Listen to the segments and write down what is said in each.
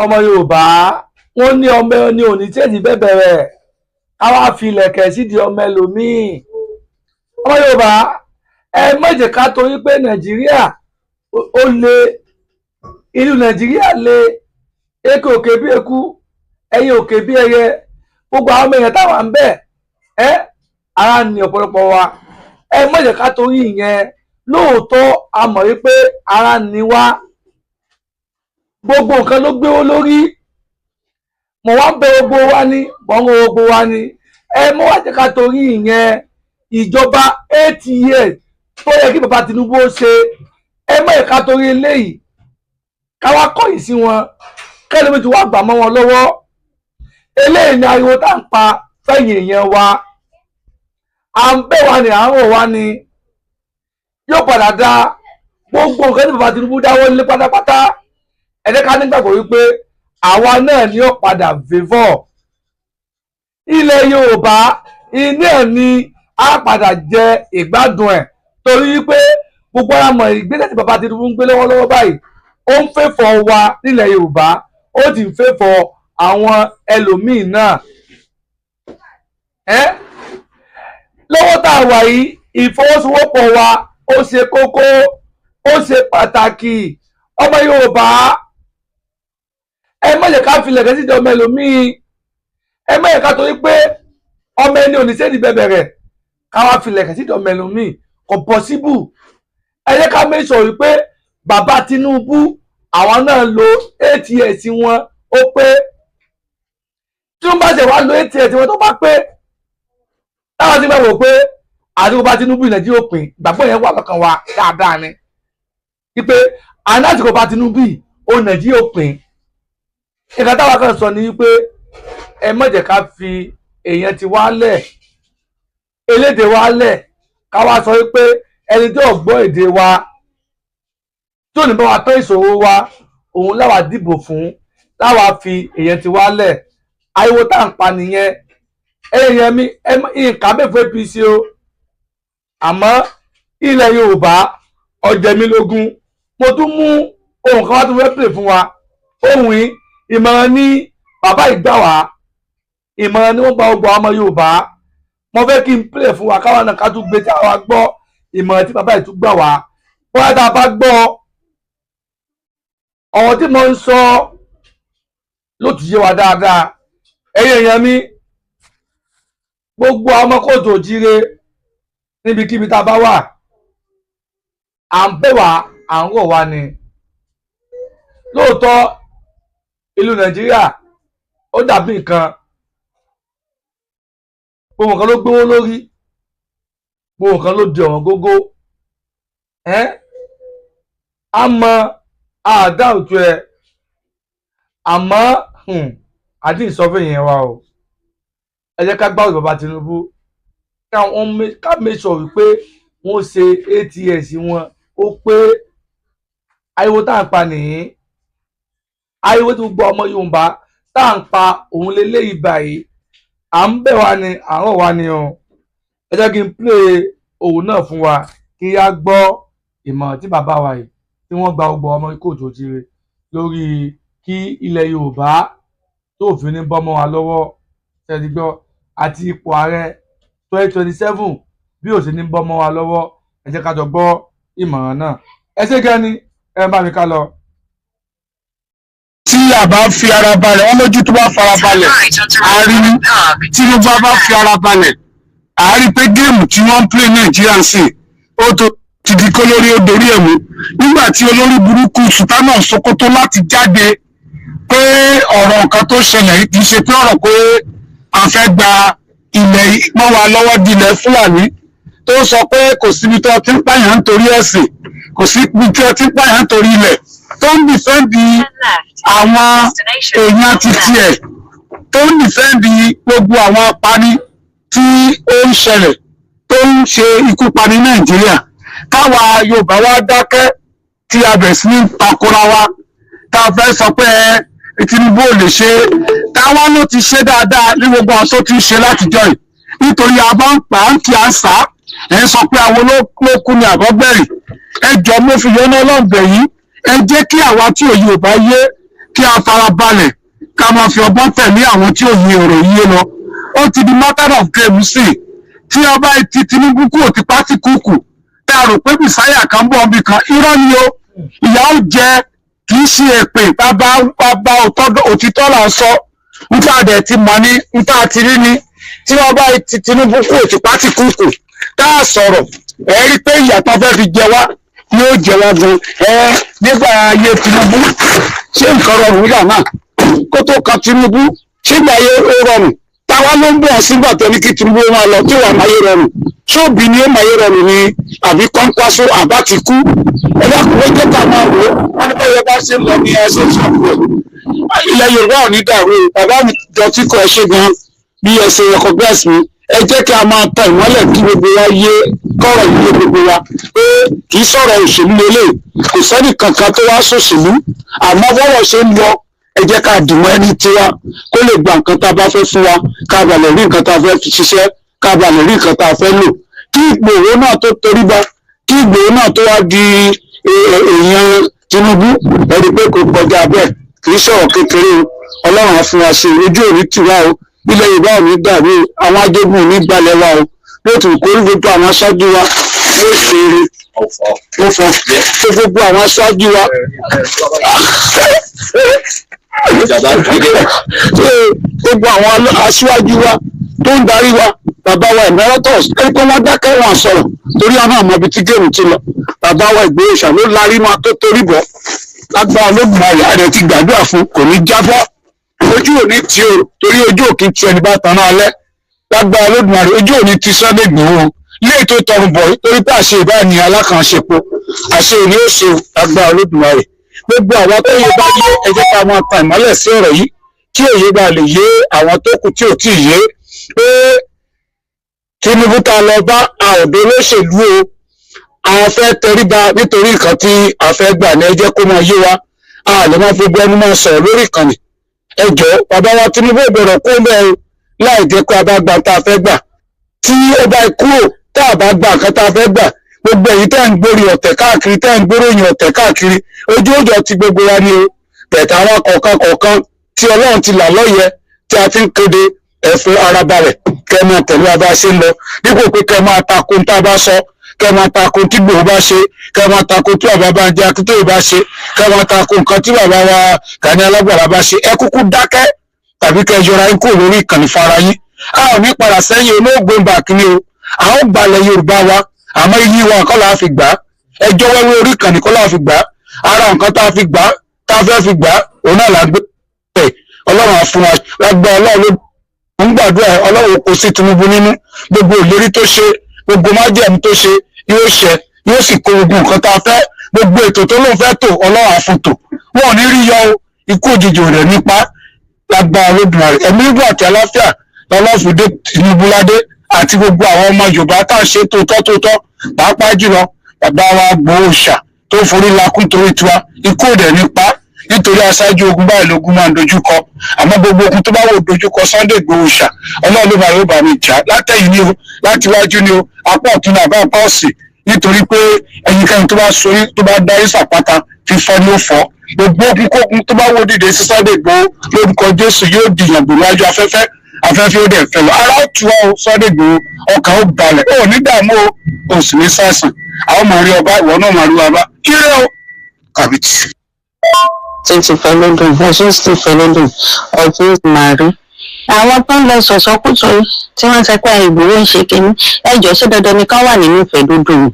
Ọmọ Yorùbá, wọ́n ní ọmọ ẹni òní tètè bẹ́ẹ̀ bẹ̀rẹ̀, ká wá fi ilẹ̀kẹ̀ sídìí ọmọ ẹlòmíì. Ọmọ Yorùbá, ẹ má jẹ́ ká torí pé Nàìjíríà ó le, ìlú Nàìjíríà le, eku òkè bí eku, ẹyẹ òkè bí ẹyẹ, gbogbo àwọn ọmọ èèyàn táwọn ń bẹ̀ ẹ́, ara ní ọ̀pọ̀lọpọ̀ wa. Ẹ má jẹ́ ká torí ìyẹn. Lóòótọ́, a mọ̀ wípé ara ní wá, gbogbo nǹkan ló gbéwó lórí. Mo wá ń bẹ gbogbo wa ní mọ̀ ń gbogbo wa ní, ẹ mọ́ wá jẹ́ ká torí ìyẹn, ìjọba 8 years tó yẹ kí bàbá Tinubu ó ṣe, ẹ má jẹ́ ká torí eléyìí ká wá kọ̀yìn sí wọn, kẹ́lẹ́mi tí wàá gbà mọ́ wọn lọ́wọ́. Eléyìí ni ariwo tá à ń pa fẹ́yìn èèyàn wa. À ń bẹ̀ wá ní, à ń rọ̀ wá ní, yóò padà dá. Gbogbo nǹkan tí bàbá Tinubu dáwọ́ lé pátápátá, ẹ jẹ́ ká nígbàgbọ́ wípé àwa náà ni ó padà favour ilẹ̀ Yorùbá, iná ẹ̀ ni á padà jẹ ìgbádùn ẹ̀, torí wípé gbogbo ara mọ̀ ìgbésẹ̀ tí bàbá Tinubu ń gbé lọ́wọ́lọ́wọ́ báyìí, ó ń favour wa nílẹ̀ Yorùbá, ó sì ń favour àwọn ẹlòmíín náà. Ẹ́ lọ́wọ́ tá a wà yìí, ìfọwọ́sowọ́pọ̀ wa ó ṣe kókó, ó ṣe pàtàkì. Ọmọ Yorùbá, ẹ má jẹ́ ká filẹ̀ kẹ́sì di ọmọ ẹlòmíín. Ẹ má jẹ́ ká torí pé ọmọ ẹni ò ní sẹ́ni bẹ̀bẹ̀ rẹ̀, ká wá filẹ̀ kẹ́sì di ọmọ ẹlòmíín. Kò possible. Ẹ jẹ́ ká make sure wípé bàbá Tinubu, àwọn náà lo 8 years wọn, ó pé. Tí wọ́n bá ṣe wá lo 8 years wọn tó bá pé, táwọn ti gbàgbọ́ pé àdúgbò bá Tinubu, Nàìjíríà pín, ìgbàgbọ́ yẹn wà lọ́kàn wa dáadáa ni wípé àná bá Tinubu yìí ó, Nàìjíríà pín. Nǹkan táwa kan sọ ni wípé ẹ má jẹ́ ká fi èèyàn ti wá lẹ̀, elédè wa lẹ̀, ká wá sọ wípé ẹni tí ò gbọ́ èdè wa, tí ò ní bá wa tán ìṣòro wa, òun láwa dìbò fún, láwa fi èèyàn ti wá lẹ̀. Ariwo tá à ń pa nìyẹn. Èèyàn mi, nǹkan bẹ́ẹ̀ fún APC o, àmọ́ ilẹ̀ Yorùbá ọjẹ́ mi lógún. Mo tún mú ohun kan wá tó fẹ́ pè fún wa. Ohun yìí, ìmọ̀ràn ní bàbá ìgbà wá, ìmọ̀ràn ni wọ́n gba gbogbo ọmọ Yorùbá. Mo fẹ́ kí n pè fún wa, káwa náà ká tún gbé tí àwa gbọ́ ìmọ̀ràn tí bàbá yìí tún gbà wá. Bóyá tá a bá gbọ́ ọ̀rọ̀ tí mo ń sọ ló tún yé wa dáadáa. Ẹ̀yin èèyàn mi, gbogbo ọmọ kóòtù òjíire níbikíbi tá a bá wà, à ń bẹ̀ wá, à ń rọ̀ wá ni. Lóòótọ́, ìlú Nàìjíríà ó dàbí nǹkan, gbogbo nǹkan ló gbówó lórí, gbogbo nǹkan ló di ọ̀wọ́n gógó. Ẹ́ a mọ àdá òtún ẹ, àmọ́ àdí ìsọfún yẹn wa o. Ẹ jẹ́ ká gbárùkù bàbá Tinubu, ká make sure wípé wọ́n ṣe 8 years wọn ó pé. Ariwo tá à ń pa nìyí, ariwo tí gbogbo ọmọ Yorùbá tá à ń pa òun lélẹ́yìí báyìí. À ń bẹ̀ wá ni, à ń rọ̀ wá ni o. Ẹ jẹ́ kí n play òun náà fún wa, kí á gbọ́ ìmọ̀ràn tí bàbá wa yìí tí wọ́n gba gbogbo ọmọ kóòtù òjìrè lórí kí ilẹ̀ Yorùbá tó fi ní bọ́mọ́ wa lọ́wọ́ ṣẹ́ni gbọ́, àti ipò ààrẹ 2027 bí ò sí ní bọ́mọ́ wa lọ́wọ́. Ẹ jẹ́ ká jọ gbọ́ ìmọ̀ràn náà. Ẹ ṣé gan ni, ẹ bá mi ká lọ. Tí a bá fi ara balẹ̀, wọ́n lójú tó bá fara balẹ̀ a rí. Tí gbogbo a bá fi ara balẹ̀, a rí pé game tí wọ́n ń play Nàìjíríà ń sìn, ó tó ti di kó lórí ó dorí ẹ̀ mú. Nígbà tí olórí burúkú Sultan of Sokoto láti jáde pé ọ̀rọ̀ nǹkan tó ṣẹlẹ̀ yìí kì í ṣe pé ọ̀rọ̀ pé a fẹ́ gba ilẹ̀ mọ́ wa lọ́wọ́ di ilẹ̀ Fúlàní, tó sọ pé kò síbi tó ti ń pààyàn nítorí ẹ̀sìn, kò síbi tó ti ń pààyàn nítorí ilẹ̀, tó ń defend àwọn èèyàn títí ẹ̀, tó ń defend gbogbo àwọn apani tí ó ń ṣẹlẹ̀, tó ń ṣe ikú pani Nàìjíríà, káwa Yorùbá wá dákẹ́, tí a bẹ̀rẹ̀ sí ní takora wa, tá a fẹ́ sọ pé ẹ Tinubu ò lè ṣe, táwa ló ti ṣe dáadáa ní gbogbo àwọn tó ti ń ṣe látijọ́ yìí, nítorí a bá ń pa á ń kí à ń sá ẹ̀ ń sọ pé àwọn ló kú ní àbọ̀gbẹ̀rì. Ẹ jọ, mo fi yọ́nà ọlọ́ọ̀bẹ̀ yìí, ẹ jẹ́ kí àwa tí òye ò bá yé kí Kí a fara balẹ̀, ká máa fi ọgbọ́n tẹ̀lé àwọn tí ò yí ọ̀rọ̀ yíyé lọ. Ó ti di matter of game sí i. Tí ọba ti Tinubu kúrò tipá tí kúkù tá a rò pé Messiah kan bọ̀ níbi kan, irọ́ ni o. Ìyà ó jẹ, kì í ṣe èpè. Bàbá bàbá, òtítọ́ là ń sọ. Níta dẹ̀ ti mọ̀ ní níta ti rí ni tí wọ́n bá ti Tinubu kúrò tipá tí kúkù tá a sọ̀rọ̀, ẹ rí pé ìyàtọ̀ fẹ́ fi jẹ wá yóò jẹ wá gan. Ẹ nígbà ayé Tinubu, ṣé nǹkan rọrùn nígbà náà kó tó kan Tinubu? Ṣé ìgbà ayé ó rọrùn? Táwa ló ń bọ̀ sígbà tó ní kí Tinubu máa lọ tí wàá máa yé rọrùn? Ṣóòbí ni ó máa yé rọrùn ni, àbí Kwankwaso, àbá ti kú? Ẹ dákun, ó jẹ́ ká máa wò ó. Wọ́n ní báyọ̀ bá ṣe ń lọ ní ẹsẹ̀ ìṣàkóso. Ilẹ̀ Yorùbá ò ní dàrú o. Bàbá mi dọ̀tí kọ, ẹ ṣe gan bí ẹ ṣe recognize mi. Ẹ jẹ́ kí a máa tan ìmọ́lẹ̀ kí gbogbo wa yé, kọ́rọ̀ yé gbogbo wa pé kì í sọ̀rọ̀ òṣèlú lélẹ̀. Kò sẹ́ni kankan tó wá sòṣèlú, àmọ́ bọ́rọ̀ ṣe ń lọ, ẹ jẹ́ ká dìmọ́ ẹni tiwa kó lè gba nǹkan tá a bá fẹ́ fún wa, ká bà lè rí nǹkan tá a fẹ́ fi ṣiṣẹ́, ká bà lè rí nǹkan tá a fẹ́ lò. Kí Ìgbòho náà tó torí ba, kí Ìgbòho náà tó wá di èèyàn Tinubu, ẹni pé kò kọjá bẹ́ẹ̀, kì í sọ̀rọ̀ kékeré o. Ọlọ́run á fún wa ṣe, ojú òní tiwa o. Ilẹ̀ Yorùbá ò ní dàrú o. Àwọn ajogun ò ní gbalẹ̀ wa o. Lóòtù kó rí gbogbo àwọn aṣáájú wa yóò ṣe eré ó fọ tó gbogbo àwọn aṣáájú wa, gbogbo àwọn aṣáájú wa tó ń darí wa, bàbá wa emeritus, ẹni pé wọ́n dákẹ́, wọn sọ̀rọ̀ torí àwọn àmọ́ ibi tí game ti lọ. Bàbá wa Ìgbòho ṣà ló larí máa tó torí bọ̀ lágbára Olódùmarè. Àrẹ ti gbàdúrà fún, kò ní jábọ́. Ojú òní tí o torí ojú òkè tí ẹni bá tan náà alẹ́ lágbára Olódùmarè. Ojú òní ti Sunday Igboho lé tó tọrùn bọ̀ torí pé àṣẹ ìbáni alákànṣepo àṣẹ òní ó ṣe lágbára Olódùmarè. Gbogbo àwọn tó yẹ bá yé, ẹ jẹ́ ká máa tan ìmọ́lẹ̀ sí ọ̀rọ̀ yìí kí òye bá lè yé àwọn tó kù tí ò tí ì yé pé Tinubu tá a lọ bá àọ̀dọ́ olóṣèlú o, a fẹ́ tẹríba nítorí nǹkan tí a fẹ́ gbà ní. Ẹ jẹ́ kó máa yé wa, a lè máa fi gbogbo ẹnu máa sọ̀rọ̀ lórí ìkànnì. Ẹ jọ̀ọ́, bàbá wa Tinubu ò gbọ́dọ̀ kó bẹ́ẹ̀ o láì jẹ́ pé a bá gba tá a fẹ́ gbà. Tí ó bá kúrò tá a bá gba nǹkan tá a fẹ́ gbà, gbogbo èyí tẹ́ ń gbórí ọ̀tẹ̀ káàkiri, tẹ́ ń gbóròyìn ọ̀tẹ̀ káàkiri, ojú òjò ti gbogbo wa ni o. Bẹ̀tẹ̀ àwọn kọ̀ọ̀kan kọ̀ọ̀kan tí Ọlọ́run ti là lọ́yẹ tí a ti ń kéde, ẹ fi ara balẹ̀ kẹ́ máa tẹ̀lé wa bá a ṣe ń lọ, dípò pé kẹ́ máa takò tá a bá sọ, kẹ́ máa takò tí Ìgbòho bá ṣe, kẹ́ máa takò tí bàbá Bánjí Akíntóyè bá ṣe, kẹ́ máa takò nǹkan tí bàbá wa Gani Alágbàlá bá ṣe. Ẹ kúkú dákẹ́ tàbí kẹ́ yọra yín kúrò lórí ìkànnì fara yín. A ò ní padà sẹ́yìn, olóògbé bàkínní o. A ó gbalẹ̀ Yorùbá wa, àmọ́ iyì wa kọ́ la fi gbà á, ẹjọ́ wẹ́wẹ́ orí ìkànnì kọ́ la fi gbà á. Ara nǹkan tá a fi gbà á, tá a fẹ́ fi gbà á, òun náà là ń gbé bẹ́ẹ̀. Ọlọ́run á fún wa lágbá. Ọlọ́run ló ń gbàdúrà. Ọlọ́run kò sí Tinubu nínú gbogbo ìlérí tó ṣe, gbogbo májẹ̀mú tó ṣe yóò ṣẹ, yóò sì kó gbogbo nǹkan tá a fẹ́. Gbogbo ètò tó lóun fẹ́ tò, Ọlọ́run á fún tò. Wọn ò ní rí yọ o. Ikú òjijì ò rẹ̀ nípa lágbára Olódùmarè. Ẹ̀mí gbọ́ àti àlàáfíà lọ́lọ́fùdé Tinubu ládé àti gbogbo àwọn ọmọ Yorùbá tá a ṣe tóótọ́ tóótọ́, pàápàá jùlọ bàbá wa Ìgbòho ṣà tó forí lakún torí tiwa. Ikú òdẹ̀ nípa nítorí aṣáájú ogun báyìí lógun máa ń dojúkọ. Àmọ́ gbogbo ogun tó bá wò dojúkọ Sunday Igboho ṣà, Ọlọ́run ló máa yóò bá mi jà látẹ̀yìn ni o, láti wájú ni o, apá ọ̀tún ní àbá apá òsì, nítorí pé ẹnikẹ́ni tó bá sorí tó bá darí sàpáta, fífọ́ ni ó fọ́. Gbogbo ogun kógun tó bá wò dìde sí Sunday Igboho, lórúkọ Jésù, yóò dìyàn gbòòrò wájú afẹ́fẹ́, afẹ́fẹ́ ó dẹ̀ fẹ́ lọ. Ara ó tu ọ́ Sunday Igboho, ọkàn ó balẹ̀, ó ní dààmú o, ò sì ní sàìsàn. Àwọn máa rí ọba, ìwọ náà máa rí ọba. Kílẹ̀ o kàbìtì. Twenty Fẹlẹ́dùn, Ọ̀ṣun State Fẹlẹ́dùn ọ̀tún màrí. Àwọn tó ń lọ sọ̀sọ́kùsọ tí wọ́n sọ pé Ìgbòho ń ṣe kínní, ẹjọ́, ṣé dandan ni ká wà nínú ìfẹ́ dúdú ni?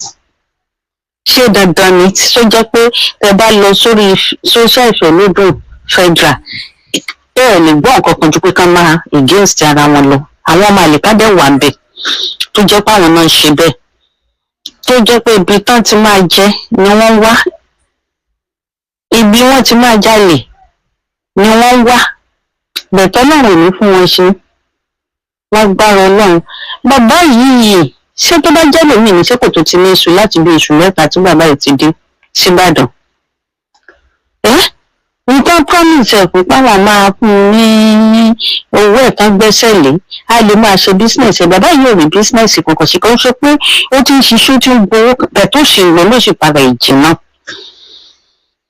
Ṣé dandan ni tó jẹ́ pé tẹ bá lọ sórí social Ìfẹ́lódùn federal, bẹ́ẹ̀ lè gbọ́ nǹkan kan ju pé ká máa against ara wọn lọ? Àwọn ọmọ àlèkádẹ́ wà ń bẹ̀ tó jẹ́ pé àwọn náà ń ṣe bẹ́ẹ̀, tó jẹ́ pé ibi tán ti máa jẹ ni wọ́n wá, ibi wọ́n ti máa jalè ni wọ́n wá. Bẹ̀tọ́ náà ò ní fún wọn ṣe lágbára Ọlọ́run. Bàbá yìí, ṣé tó bá jẹ́ lómi ní, ṣé kò tó ti ní iṣu láti bí oṣù 3 tí bàbá yìí ti dé síbàdàn? Ẹ́ nǹkan promise ẹ̀ fún páwọn máa fún un ní owó ẹ̀ tán gbẹ́sẹ̀ lé, á lè máa ṣe business ẹ̀. Bàbá yìí ò rí business kankan ṣe. Kàn ṣe pé ó ti ń ṣiṣẹ́, ó ti ń gbowó ẹ̀ tó ṣì ń lọ ló sì padà ìjì náà.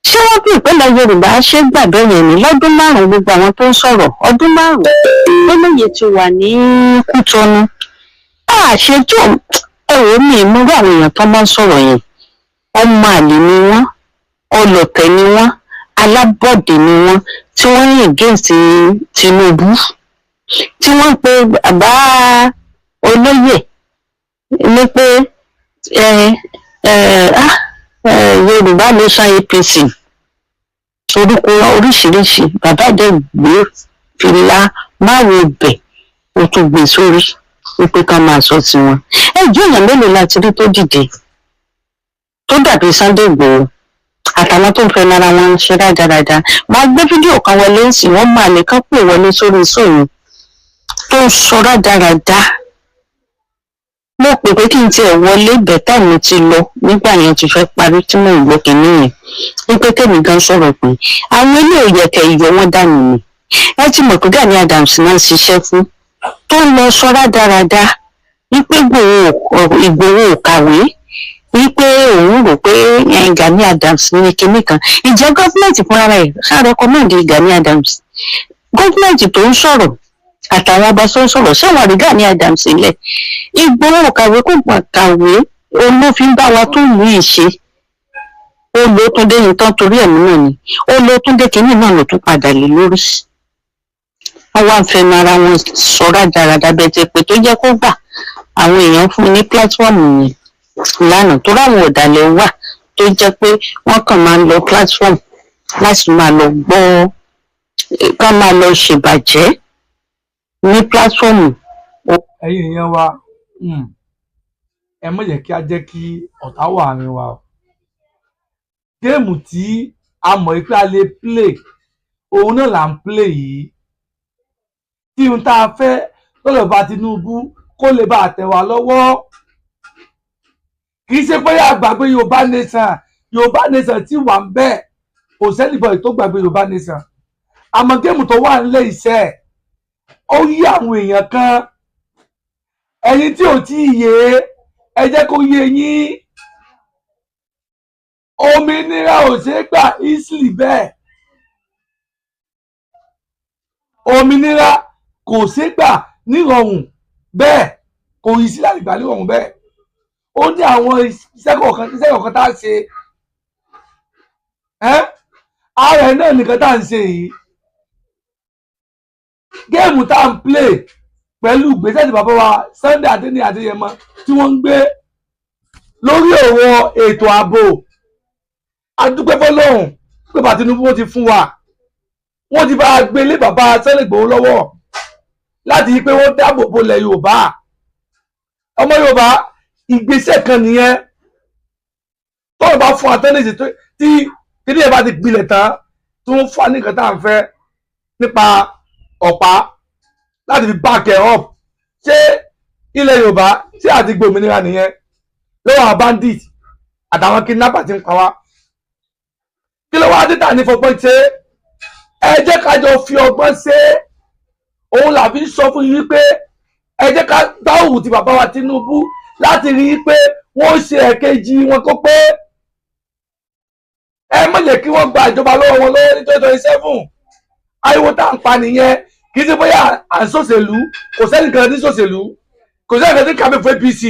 Ṣé wọ́n bí ìpínlẹ̀ Yorùbá ṣe gbàgbé yẹn ní lọ́dún 5? Gbogbo àwọn tó ń sọ̀rọ̀, ọdún 5 olóye ti wà ní Kútọ́nù àṣetò. Ẹ̀rọ mi ìmúrú àwọn èèyàn tó máa ń sọ̀rọ̀ yẹn, ọmọ àlè ni wọ́n, ọlọ̀tẹ̀ ni wọ́n, alábọ̀dé ni wọ́n, tí wọ́n ń against Tinubu, tí wọ́n ń pe bàbá olóyè ní pé ẹ ẹ ah ẹ Yorùbá Nation APC, orúkọ oríṣiríṣi. Bàbá dẹ̀ gbé fìlà márùn bẹ̀, ó tún gbé sórí wípé ká máa sọ tiwọn. Ẹ jọ, èèyàn mélòó láti rí tó dìde tó dàbí Sunday Igboho àtàwọn tó ń fẹ́ lára wọn ṣe rádaràda? Máa gbé fídíò kan wọlé sí wọn, máa lè kán pè wọlé sórí sóyún tó ń sọ rádaràda. Mo pè pé kí n tiẹ̀ wọlé bẹ̀tà, mi ti lọ nígbà yẹn, ti fẹ́ parí tí mò ń gbọ́ kínní yẹn, wípé kémi gan sọ̀rọ̀ pé àwọn ilé òyẹ̀kẹ̀ ìyọ̀ wọn dànù ni. Ẹ ti mọ̀ pé Gani Adams náà ń ṣiṣẹ́ fún tó ń lọ sọ rádaràda wípé Ìgbòho ò kàwé, wípé òun rò pé Gani Adams ní kinní kan. Ìjẹ́ government fúnra rẹ̀ ṣáà recommend Gani Adams? Government tó ń sọ̀rọ̀ àtàwọn ọba tó ń sọ̀rọ̀, ṣé wọ́n rí Gani Adams sílẹ̀? Ìgbòho kàwé, kò gbà kàwé, òun ló fi ń bá wa tó lù í ṣe. Ó ló tún dé yìí tán torí ẹ̀mí náà ni ó ló tún dé kínní náà ló tún padà lé lórí. Wọ́n wá ń fẹnu ara wọn sọ rádaràda bẹ́ẹ̀ tẹ pé tó jẹ́ kó gbà àwọn èèyàn fún ní platform yẹn lánàá, tó ráwọn ọ̀dàlẹ̀ wà tó jẹ́ pé wọ́n kàn máa ń lọ platform láti máa lọ gbọ́, ká máa lọ ṣèbàjẹ́ ní platform. Ẹ̀yin èèyàn wa, ẹ má jẹ́ kí a jẹ́ kí ọ̀tá wà àárín wa o. Game tí a mọ̀ pé a lè play, òun náà là ń play yìí, tí ohun tá a fẹ́ lọ́dọ̀ bá Tinubu kó lè bá tẹ̀ wá lọ́wọ́. Kì í ṣe pé a gbàgbé Yorùbá Nation. Yorùbá Nation tí wà ń bẹ́ẹ̀, kò sí anybody tó gbàgbé Yorùbá Nation. Àmọ́ game tó wà nílé iṣẹ́, ó yí àwọn èèyàn kan. Ẹ̀yin tí ò tí ì yé, ẹ jẹ́ kó yé yín. Òmìnira ò ṣeé gbà easily bẹ́ẹ̀. Òmìnira kò ṣeé gbà nírọ̀rùn bẹ́ẹ̀, kò yí sí láti gbà nírọ̀rùn bẹ́ẹ̀. Ó ní àwọn iṣẹ́ kọ̀ọ̀kan tá a ṣe ẹ́ ara ẹ̀ náà nìkan tá à ń ṣe yìí. Game tá à ń play pẹ̀lú ìgbésẹ̀ tí bàbá wa Sunday Adéníyì Adéyẹmọ tí wọ́n ń gbé lórí ọ̀rọ̀ ètò ààbò, adúpẹ́ fọlọ́run pé bàbá Tinubu, wọ́n ti fún wa, wọ́n ti bá a gbé lé bàbá Sunday Igboho lọ́wọ́ láti yí pé wọ́n dáàbò bo ilẹ̀ Yorùbá, ọmọ Yorùbá. Ìgbésẹ̀ kan nìyẹn. Tọ́wọ́ bá fún atẹ́nìsì tí kíní ẹ̀ bá ti gbilẹ̀ tán, tí wọ́n fún wa ní nǹkan tá à ń fẹ́ nípa ọ̀pá láti fi back ẹ̀ up, ṣé ilẹ̀ Yorùbá ṣé àti gbòmìnira nìyẹn lọ́wọ́ àwọn bandit àtàwọn kidnapper ti ń pa wá? Kí ló wá dé tà ní fọgbọ́n ṣe? Ẹ jẹ́ ká jọ fi ọgbọ́n ṣe. Òun làbí sọ fún yín wípé ẹ jẹ́ ká gbáwù ti bàbá wa Tinubu láti rí i pé wọ́n ṣe ẹ̀kejì wọn kó pé. Ẹ má jẹ́ kí wọ́n gba ìjọba lọ́wọ́ wọn lọ́wọ́ ní 2027. Ariwo tá à ń pa nìyẹn. Kì í ṣe bóyá à ń ṣòṣèlú. Kò sẹ́nìkan ní ṣòṣèlú, kò sẹ́nìkan tí kàmí fún APC.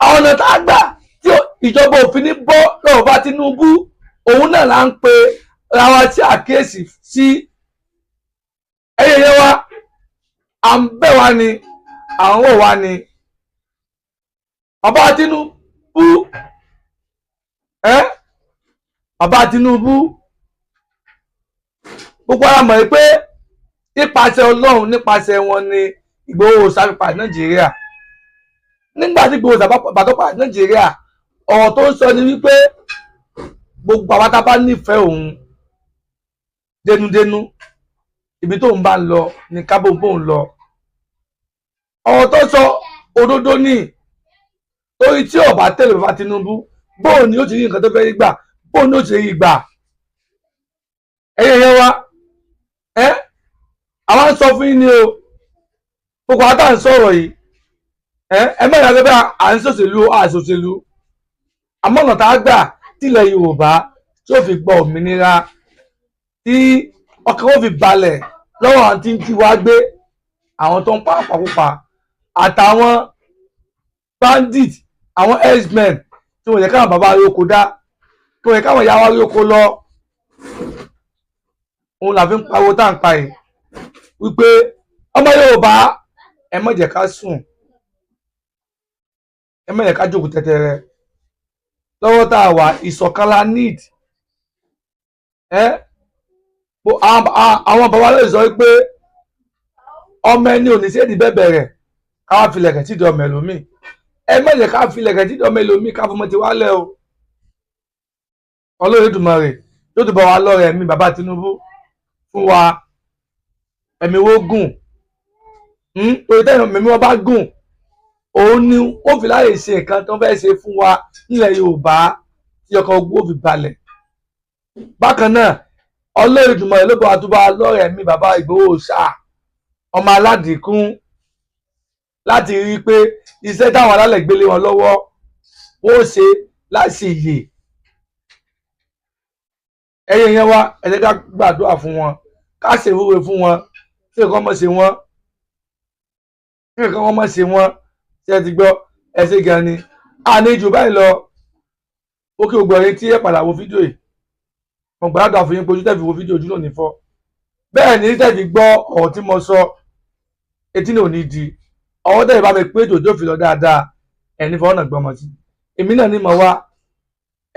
Ọ̀nà tá a gbà tí ìjọba òfin ní bọ́ lọ́wọ́ bá Tinubu, òun náà là ń pe ra wa sí àkíyèsí sí. Ẹyẹ yẹn wa, à ń bẹ̀ wá ni, à ń wò wá ni. Bàbá Tinubu, ẹ bàbá Tinubu, gbogbo ara mọ̀ pé nípasẹ̀ Ọlọ́run, nípasẹ̀ wọn ni Ìgbòho sáfipà Nàìjíríà. Nígbà tí Ìgbòho bàtọ́pà Nàìjíríà, ọ̀rọ̀ tó ń sọ ni wípé gbogbo àwọn tá a bá nífẹ̀ẹ́ òun dénúdénú, ibi tóun bá ń lọ ní kábò bóun lọ. Ọ̀rọ̀ tó sọ, òdodo ní, torí tí ó bá tẹ̀lé bàbá Tinubu, bóun ni ó ti rí nǹkan tó fẹ́ rí gbà? Bóun ni ó ti rí gbà? Ẹ̀yẹ yẹn wa, ẹ́ àwọn ń sọ fún yín ni o. Gbogbo àwọn tá à ń sọ̀rọ̀ yìí, ẹ mẹ́rin àti bẹ́ẹ̀, à ń ṣòṣèlú, à ṣòṣèlú, àmọ́ ọ̀nà tá a gbà Tílẹ̀ Yorùbá tí ó fi gbọ́ òmìnira, tí ọkàn ó fi balẹ̀ lọ́wọ́ àwọn tí ń jí wá gbé, àwọn tó ń pa àpapọ̀pà àtàwọn bandit, àwọn herdsmen tí wọ́n yẹ káwọn bàbá rí oko dá, tí wọ́n yẹ káwọn ìyá wa rí oko lọ. Òun là fi ń pariwo tá à ń pa yìí wípé ọmọ Yorùbá, ẹ má jẹ́ ká sùn, ẹ má jẹ́ ká jókòó tẹ́tẹ́rẹ́. Lọ́wọ́ tá a wà, ìṣọ̀kan la need. Ẹ àwọn bàbá lè sọ pé ọmọ ẹni ò ní sédi bẹ́ẹ̀ bẹ̀rẹ̀ ká wá filẹ̀kẹ̀ sídìí ọmọ ẹlòmíì. Ẹ má jẹ́ ká filẹ̀kẹ̀ sídìí ọmọ ẹlòmíì, ká fọmọ tiwa lẹ̀ o. Ọlọ́run Èdùmàrè yóò tó bá wa lọ́rẹ̀ ẹ̀mí bàbá Tinubu fún wa, ẹ̀mí wo gùn. Torí tẹ́yìn ẹ̀mí wọn bá gùn, òun ni ó fi láyè ṣe nǹkan tó fẹ́ ṣe fún wa nílẹ̀ Yorùbá tí ọkọ̀ ogun ó fi balẹ̀. Bákan náà, Ọlọ́run Èdùmàrè ló bá wa tó bá wa lọ́rẹ̀ ẹ̀mí bàbá Ìgbòho ṣáà, ọmọ aládìkún, láti rí i pé iṣẹ́ táwọn alálẹ̀ gbélé wọn lọ́wọ́, wọ́n ṣe láti yè. Ẹ̀yin yẹn wá, ẹ jẹ́ ká gbàdúrà fún wọn, ká ṣèwúre fún wọn, kí nǹkan mọ̀ ṣe wọ́n, kí nǹkan wọ́n mọ̀ ṣe wọ́n. Ṣe ti gbọ́? Ẹ ṣe gan ni. Àní jù báyìí lọ. Ó kí gbogbo ẹ̀yin tí ẹ padà wo fídíò yìí, mo gbàdúrà fún yín pé ojú tẹ́ fi wo fídíò, ojú náà ní fọ́. Bẹ́ẹ̀ ni tẹ́ fi gbọ́ ọ̀rọ̀ tí mo sọ, etí náà ò ní di. Ọwọ́ tẹ́ ìbá mi pé ètò tó fi lọ dáadáa, ẹni fọwọ́ náà gbọ́mọ sí èmi náà ní mọ̀ wá,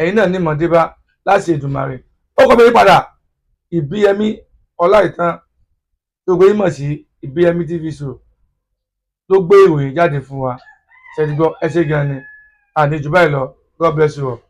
ẹ̀yin náà ní mọ̀ débá láti Èdùmàrè. Ó kọ́ mi padà, Ìbíyẹmí Ọláìtàn tó gbé mọ̀ sí Ìbíyẹmí TV Show ló gbé ìròyìn jáde fún wa. Ṣe ti gbọ́? Ẹ ṣé gan ni. Àní jù báyìí lọ. God bless you all.